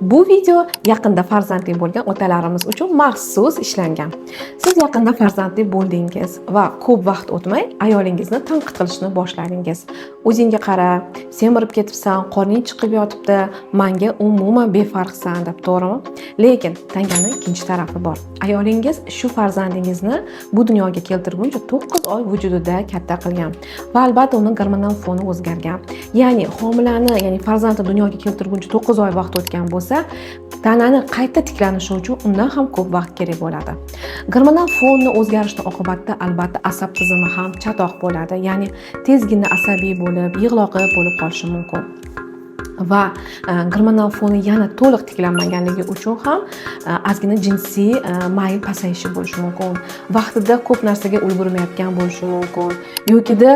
Bu video yaqinda farzandli bo'lgan otalarimiz uchun maxsus ishlangan. Siz yaqinda farzandli bo'ldingiz va ko'p vaqt o'tmay ayolingizni tanqid qilishni boshladingiz. O'zingga qara, semirib ketibsan, qorning chiqib yotibdi, manga umuman befarqsan deb, to'g'rimi? Lekin tangani ikkinchi tarafi bor. Ayolingiz shu farzandingizni bu dunyoga keltirguncha 9 oy vujudida katta qilgan va albatta uni gormonal foni o'zgargan. Ya'ni homilani, ya'ni farzandni dunyoga keltirguncha 9 oy vaqt o'tgan bo'lsa, tanani qayta tiklanishi uchun undan ham ko'p vaqt kerak bo'ladi. Gormonal fonni o'zgarishni oqibatida albatta asab tizimi ham chatoq bo'ladi, ya'ni tezgina asabiy bo'lib, yig'loqi bo'lib qolishi mumkin. Va gormonal foni yana to'liq tiklanmaganligi uchun ham ozgina jinsiy mayl pasayishi bo'lishi mumkin. Vaqtida ko'p narsaga ulgurmayotgan bo'lishi mumkin yokida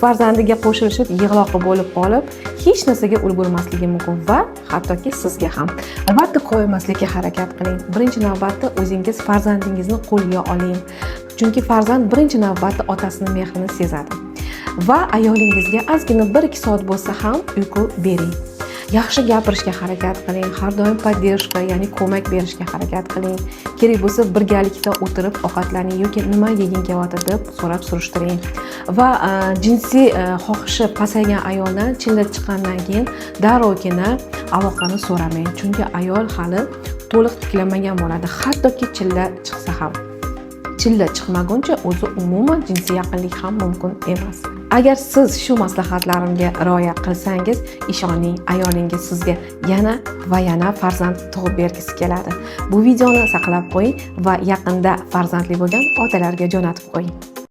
farzandiga qo'shilishib yig'loqi bo'lib qolib, hech narsaga ulgurmasligi mumkin va hattoki sizga ham. Albatta koyimaslikka harakat qiling. Birinchi navbatda o'zingiz farzandingizni qo'lga oling. Chunki farzand birinchi navbatda otasini mehrini sezadi. Va ayolingizga ozgina 1-2 soat bo'lsa ham uyqu bering. Yaxshi gapirishga harakat qiling, har doim поддержка, ya'ni ko'mak berishga harakat qiling. Kerak bo'lsa, birgalikda o'tirib ovqatlaning yoki nima yeging kelyapti deb so'rab surishtiring. Va jinsiy xohishi pasaygan ayoldan chilla chiqqandan keyin darrovgina aloqani so'ramang, chunki ayol hali to'liq tiklanmagan bo'ladi, hattoki chilla chiqsa ham. Chilla chiqmaguncha o'zi umuman jinsiy yaqinlik ham mumkin emas. Agar siz shu maslahatlarimga rioya qilsangiz, ishoning, ayolingiz sizga yana va yana farzand tug'ib bergisi keladi. Bu videoni saqlab qo'ying va yaqinda farzandli bo'lgan otalarga jo'natib qo'ying.